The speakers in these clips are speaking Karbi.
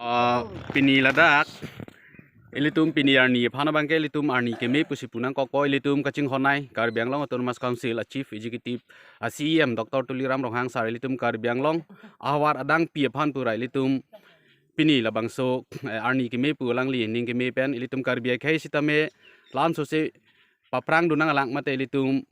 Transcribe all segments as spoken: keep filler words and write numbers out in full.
Ah, pini ladak ilitum pini arni aphan abangke ilitum arni keme pusi pu nangkokpo, ilitum kachinghon-ai Karbi Anglong Autonomous Council a Chief Executive, a C E M Doctor Tuliram Ronghang sir ilitum Karbi Anglong ahavar adangpi aphan pura ilitum pini labangso, eh, arni keme pu alangli ning keme pen ilitum Karbi akhei sitame lamso si paprang dun nanglang mate ilitum,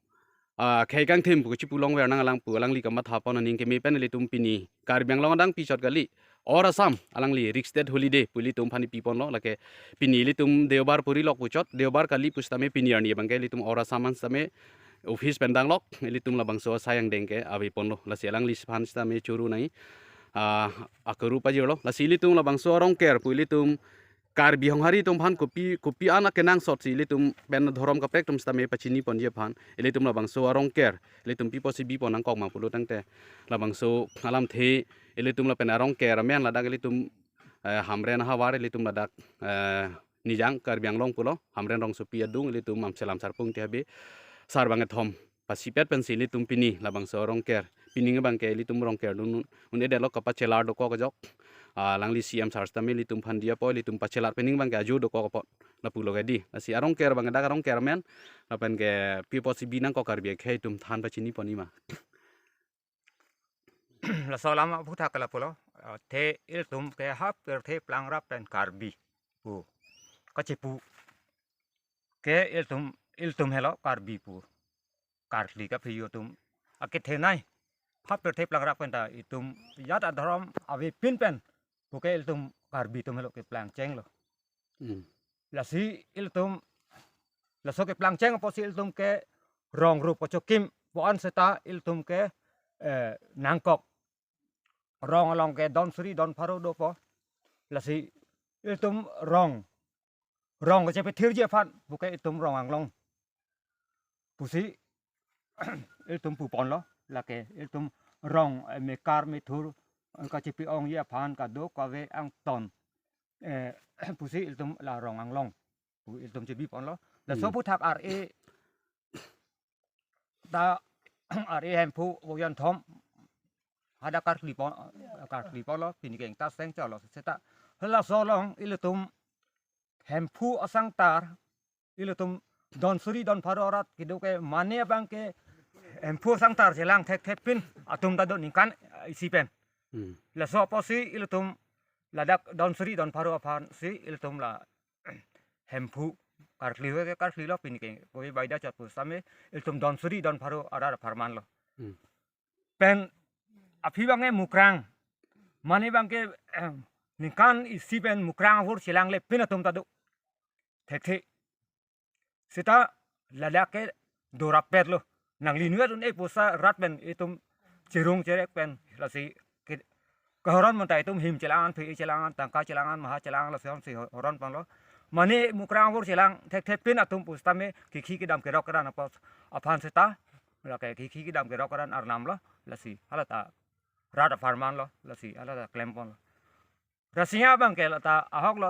ah, khei kangthim pu kachipu longver nanglang pu alangli kamatha pon aning keme pen ilitum pini Karbi Anglong adangpi chot kali, All Assam alangli Riksdag Holiday pu ilitum aphan pi ponlo. Lake pini ilitum Deobar puri lok pu chot, Deobar kali pusitame pini arni abangke ilitum All Assam an sitame office pen danglok, ilitum labangso asai angdeng ke ave ponlo. Lasi alangliphan sitame choro nai, ah, akuru pajirlo. Lasi ilitum labangso Rongker pu ilitum Karbi Honghari atum aphan kopi kopi an akenangsot si ilitum pen dhorom kaprek atum sitame pachini ponji aphan ilitum labangso Rongker ilitum pi pusi bi pon nangkok ma pulo tangte, labangso alamthe ilitum lapen Rongker amen ladak ilitum, eh, Hamren ahavar ilitum ladak, eh, Nijang Karbi Anglong pulo, Hamren rongsopi adung ilitum Amselam Sarpung Tihabe sar bangkethom pasipet pensi ilitum pini labangso Rongker, pini abangke ilitum Rongker dun un-edetlo, kapachelar dokok ajok. Ah, alangli C E M sir sitame ilitum aphan diya po, ilitum pachelar pining abangke ajo dokok apot lapulo ke di. Lasi Rongker abangke dak Rongker amen lapen ke pi pusi bi nangkok Karbi akhei atum than pachini pon ima. Laso alam aphuthak ke lapulo, eh, the ilitum ke ha pirthe plangrap pen Karbi pu kachipu ke ilitum, ilitum helo Karbi pu. Karkli kaphi atum akethenei ha pirthe plangrap pen ta itum jat adhorom avepin pen puke ilitum Karbi atum helo keplangchenglo. Hmm. Lasi ilitum, laso keplangcheng apotsi ilitum ke rong rup pachokim po-an seta ilitum ke, eh, nangkok. Rong along ke don suri don pharo dopo. Lasi ilitum rong, rong kachepethirji aphan puke ilitum Rong Anglong pusi ilitum pu ponlo. Lake ilitum rong, eh, mekar methur, eh, kachepi-ongji aphan kadokave angton, eh, pusi ilitum la Rong Anglong pu ilitum chebi ponlo. Laso Hmm. aphuthak ar-e ta ar-e Hemphu Boyan Thom hadak karkli pon, karkli ponlo, pini ke ingta seng cholo seta. Laso along ilitum Hemphu asangtar ilitum don suri don pharo arat kedo ke mane abangke Hemphu asangtar chelang thekthe pin atum ta do ningkan isi pen. Hmm. Laso apotsi ilitum ladak don suri don pharo aphansi ilitum la Hemphu karkli ho ke karklilo, pini ke koi baida chot pusitame ilitum don suri don pharo arat apharmanlo. Hmm. Pen aphi abangke Mukrang, mane abangke, eh, ningkan isi pen Mukrang ahur chelangle pin atum ta do thekthe. Seta ladak ke dorapetlo. Nangli nuat un-e pusa rat pen itum chirung cherek pen lasi ke, kehoron monta itum him chelang an, phi chelang an, tangka chelang an, maha chelang an, lasi si ho-, horon ponlo. Mane Mukrang ahur chelang thekthe pin atum pusitame kikhi kedam kerok keran apot aphan seta, lake kikhi kedam kerok keran arnamlo, lasi hala ta rat apharmanlo, lasi hala ta klem ponlo. Rasinja abangke la ta ahoklo,